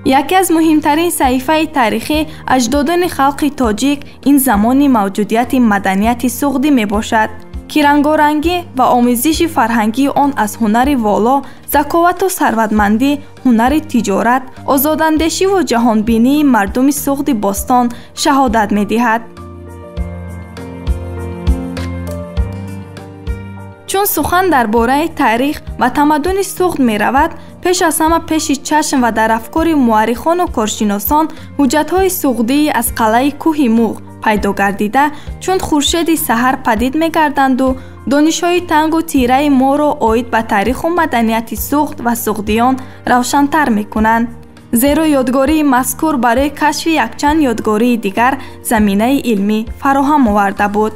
Яке аз муҳимтарин саҳифаи таърихи аҷдодони халқи тоҷик ин замони мавҷудияти маданияти суғдӣ мебошад, ки рангорангӣ ва омезиши фарҳангии он аз ҳунари воло, заковату сарватмандӣ, ҳунари тиҷорат, озодандешиву ҷаҳонбинии мардуми Суғди бостон шаҳодат медиҳад. Чун сухан дар бораи таърих ва тамаддуни Суғд меравад, пеш аз ҳама пеши чашм ва дар афкори муаррихону коршиносон ҳуҷҷатҳои суғдии аз қалъаи кӯҳи Муғ пайдо гардида, чун хуршеди саҳар падид мегарданду донишҳои тангу тираи моро оид ба таъриху маданияти Суғд ва суғдиён равшантар мекунанд. Зеро ёдгории мазкур барои кашфи якчанд ёдгории дигар заминаи илмӣ фароҳам оварда буд.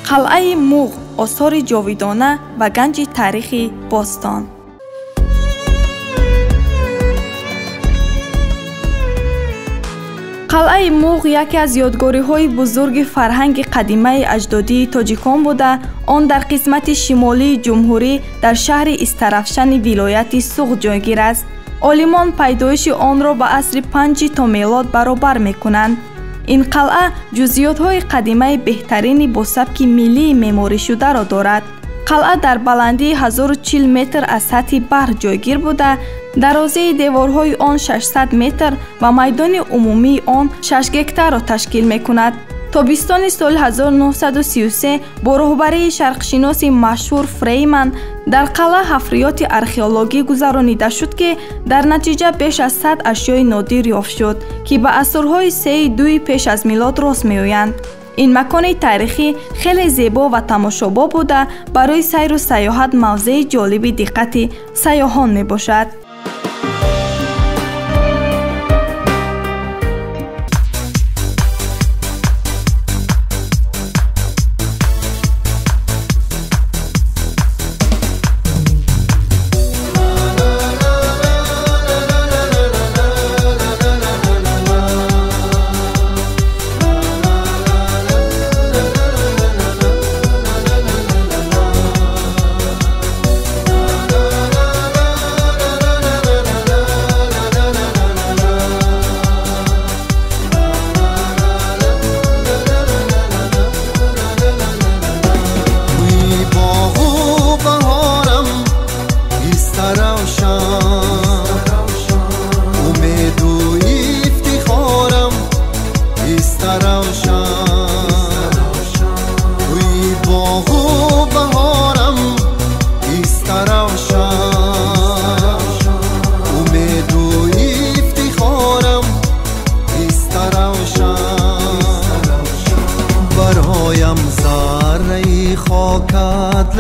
Қалъаи Муғ осори ҷовидона ва ганҷи таърихи бостон. Қалъаи Муғ яке аз ёдгориҳои бузурги фарҳанги қадимаи аҷдодии тоҷикон буда, он дар қисмати шимолии ҷумҳурӣ дар шаҳри Истаравшани вилояти Суғд ҷойгир аст. Олимон пайдоиши онро ба асри панҷи то мелод баробар мекунанд. Ин қалъа ҷузъиётҳои қадимаи беҳтарини бо сабки миллии меъморишударо дорад. Қалъа дар баландии 1040 метр аз сатҳи баҳр ҷойгир буда, дарозии деворҳои он 600 метр ва майдони умумии он 6 гектарро ташкил мекунад. Тобистони соли 1933 бо роҳбарии шарқшиноси машҳур Фрейман дар қалъа ҳафриёти археологӣ гузаронида шуд, ки дар натиҷа беш аз 100 ашёи нодир ёфт шуд, ки ба асрҳои 3-2 пеш аз милод рост меоянд. Ин макони таърихӣ хеле зебо ва тамошобоб буда, барои сайру сайёҳат мавзеи ҷолиби диққати сайёҳон мебошад.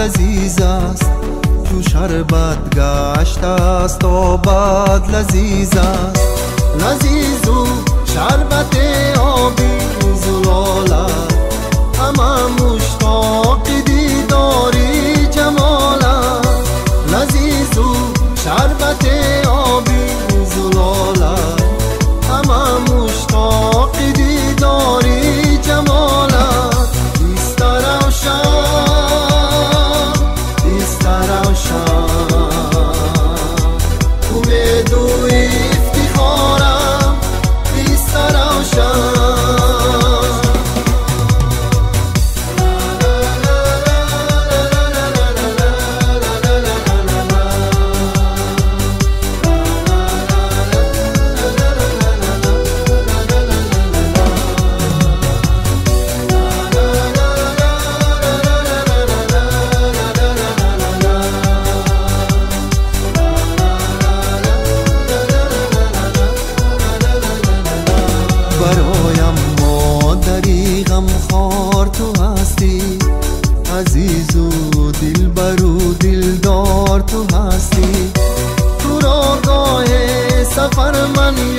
لذیذ است چو شربت گشت است آباد لذیذ است لذیذ و شربت آبی زلال است همه مشتاق دیداری جمال است لذیذ و شربت آبی زلال است همه مشتاق دیداری جمال است دلدار تو هستی، تو را گاه سفر من